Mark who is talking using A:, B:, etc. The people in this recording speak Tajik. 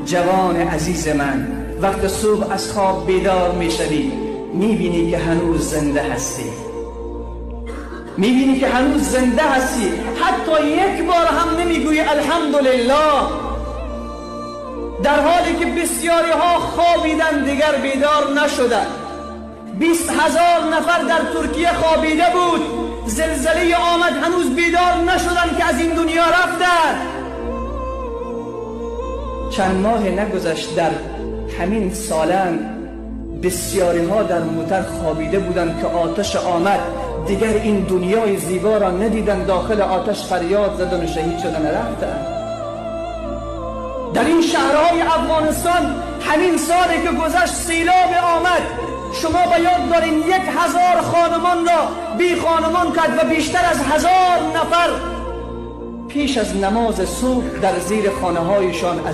A: Ҷавони азизи ман, вақте субҳ аз хоб бедор мешавӣ, мебинӣ, ки ҳанӯз зинда ҳастӣ, мебинӣ, ки ҳанӯз зинда ҳастӣ, ҳатто як бор ҳам намегӯӣ алҳамдулиллоҳ, дар ҳоле ки бисёриҳо хобиданд, дигар бедор нашуданд. 20 000 нафар дар Туркия хобида буд, зилзила омад, ҳанӯз бедор нашуданд, ки аз ин дунё рафтанд. Чанд моҳе нагузашт, дар ҳамин солам бисёриҳо дар мотор хобида буданд, ки оташ омад, дигар ин дунёи зебо ро надиданд, дохили оташ фарёд заданд ва шаҳид шуданд, рафтанд. Дар ин шаҳрҳои Афғонистон ҳамин соле ки гузашт селоб омад. Шумо ба ёд дорин, 1000 хонумонро бехонумон кард ва бештар аз 1000 нафар пеш аз намози субҳ дар зери хонаҳояшон аз